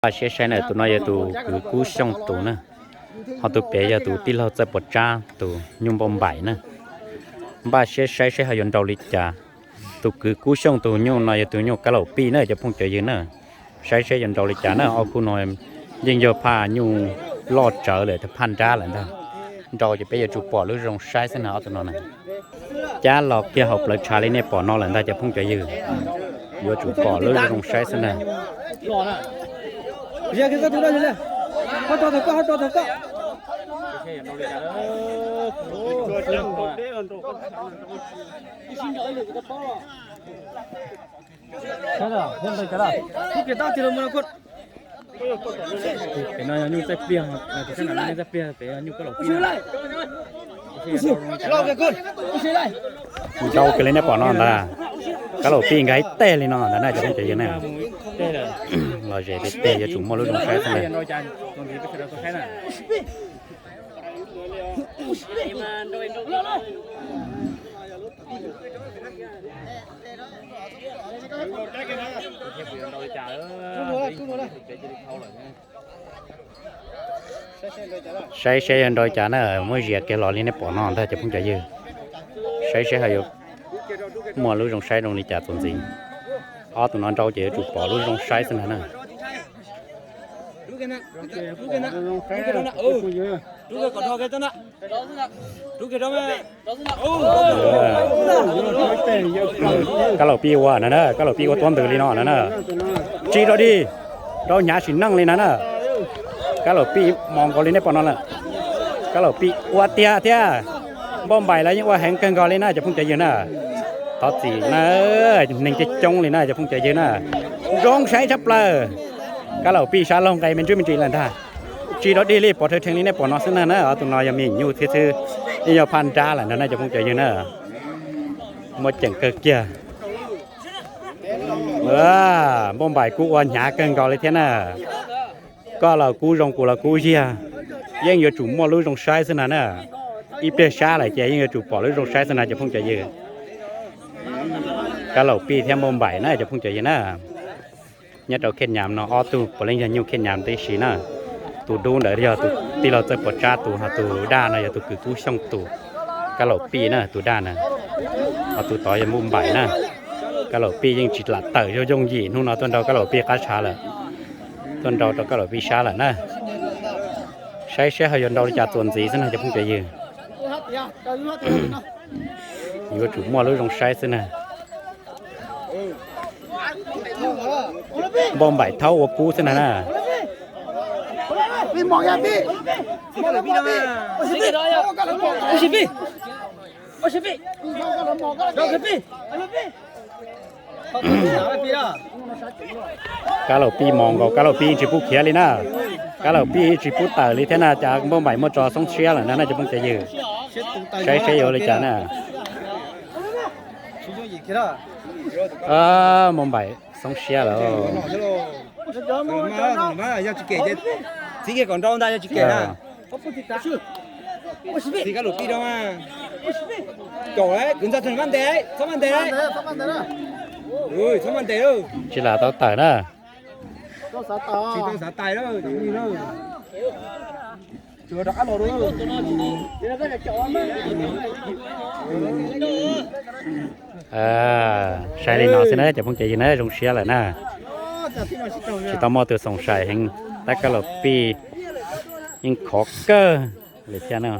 Npaj siab saib na, tus no yog tus kwv Kub Xyooj tus na, ho tus pem yog tus tij laug Txawj Puas Tsab tus nyuj Npauj Npaim na. Npaj siab saib saib ho yuav nrau li cas. Tus kwv Kub Xyooj tus nyuj no yog tus nyuj Kab Laum Pij na cov phooj cov ywg na. Saib saib yuav nrau li cas na, ob khub no yeej yog phaj nyuj loj tsawv lawm, phaj nrab lawm ntag. Nrau ces peb yuav tsum pom lub zoo saib xwb na ob tug no na. Cab los kiag hauv plawv tshav li nej pom no lawm ntag cov phooj cov ywg. Yuav tsum pom lub zoo saib xwb na. Pem no yog nyuj txaij pliag, tus sab nram no nyuj txaij pliag, pem yog nyuj Kab Laum Pij. Nrau kiag li nej pom no ntag. Kab Laum Pij nkag ib teg li no ntag na cov phooj cov ywg na. Los zem tiag tiag, yuav tsum muaj lub zoo saib xwb na. Saib saib yuav nrau li cas na, muab zias kiag los li nej pom no ntag cov phooj cov ywg. Saib saib ho yuav muaj lub zoo saib zoo li cas txuas ntxiv. Ob tug no nrau ces yuav tsum pom lub zoo saib xwb ntag na. Kab Laum Pij ua na na, Kab Laum Pij ua tuab ntws li no na na. Tsis rau dig, rau hnyav sim neej li na na. Kab Laum Pij mos nkaus li nej pom no lawm. Kab Laum Pij ua tiag thiab. Npauj Npaim lawv yeej ua heev kawg nkaus li na cov phooj cov ywg na. Thov txim na, neeg coob coob li na cov phooj cov ywg na. Zoo saib tshaj plaws. Kab Laum Pij sab laug nqes me ntsuj me ntsis lawm ntag. Tsis rau dig li, pov rhawv rheev li nej pom no xwb na na. Ob tug no yog me nyuj txhiab xwb, yeej yog phaj nrab lawm ntag na cov phooj cov ywg na. Muaj ceem kawg kiag. Npauj Npaim kuj ua hnyav kawg nkaus li thiab na. Koj los kub zoo, kuv los kub ziag, yeej yuav tsum muaj lub zoo saib xwb na na. Ib pliag sab lawm ces yeej yuav tsum pom lub zoo saib xwb na cov phooj cov ywg. Kab Laum Pij thiab Npauj Npaim na cov phooj cov ywg na. Nyob rau Khej Nyam no ob tug puav leej yog nyuj Khej Nyam tib si na. Tus dub ntawd yog tus tij laug Txawj Puas Tsab tus, ho tus daj no yog tus kwv Kub Xyooj tus. Kab Laum Pij na tus daj na, ho tus tod yog Npauj Npaim na. Kab Laum Pij yeej tsis lam tawm yooj yooj yim, hnub no tuaj nrau Kab Laum Pij qab tshav lawm, tuaj nrau rau Kab Laum Pij sab lawm na. Saib saib ho yuav nrau li cas txuas ntxiv xwb na cov phooj cov ywg. Yuav tsum muaj lub zoo saib xwb na. Npauj Npaim thaub ua kub xwb na na. Kab Laum Pij mos nkaus, Kab Laum Pij tsis pub khiav li na. Kab Laum Pij tsis pub tawm li thiab na, cas Npauj Npaim muaj tso xoob siab lawm na cov phooj cov ywg. Saib saib yuav li cas na. Npauj Npaim xoob siab lawm. Txiv kiag kom nrau ntag, yog tsis kem na. Txiv Kab Laum Pij rau. Caum, kwv ntxawg txhob maj ntes, txhob maj ntes. Txhob maj ntes. Tsis lam tau tawm na. Tsis tau xav tais lawm. Saib li no xwb na cov phooj cov ywg na, zoo siab lawm na. Tsis tau muaj tus xoom sai heev, tab Kab Laum Pij yeej khov kawg li thiab na.